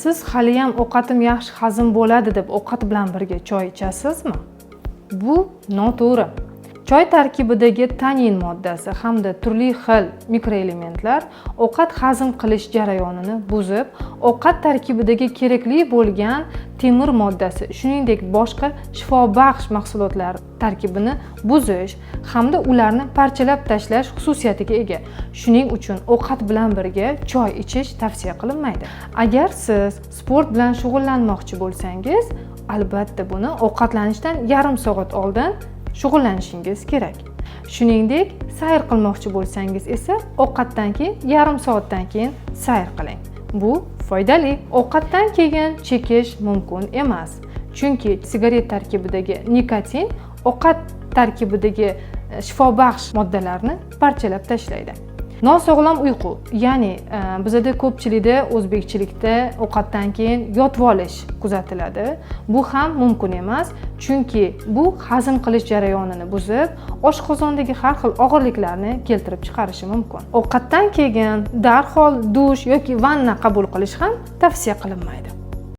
Siz haliyam ovqatim yaxshi hazm bo'ladi deb ovqat bilan birga choy ichasizmi? Bu noto'g'ri. Choy tarkibidagi tanin moddasi hamda turli xil mikroelementlar ovqat hazm qilish jarayonini buzib, ovqat tarkibidagi kerakli bo'lgan temir moddasi, shuningdek boshqa shifobaxsh mahsulotlar tarkibini buzish hamda ularni parchalab tashlash xususiyatiga ega. Shuning uchun ovqat bilan birga choy ichish tavsiya qilinmaydi. Agar siz sport bilan shug'ullanmoqchi bo'lsangiz, albatta buni ovqatlanishdan yarim soat oldin shug'ullanishingiz kerak. Shuningdek, sayr qilmoqchi bo'lsangiz esa ovqatdan keyin yarim soatdan keyin sayr qiling. Bu foydali. Ovqatdan keyin chekish mumkin emas, chunki sigaret tarkibidagi nikotin ovqat tarkibidagi shifobaxsh moddalarni parchalab tashlaydi. Nosog'lom uyqu, ya'ni bizada ko'pchilikda, o'zbekchilikda ovqatdan keyin yotib olish kuzatiladi. Bu ham mumkin emas, chunki bu hazm qilish jarayonini buzib, oshqozondagi har xil og'irliklarni keltirib chiqarishi mumkin. Ovqatdan keyin darhol dush yoki vanna qabul qilish ham tavsiya qilinmaydi.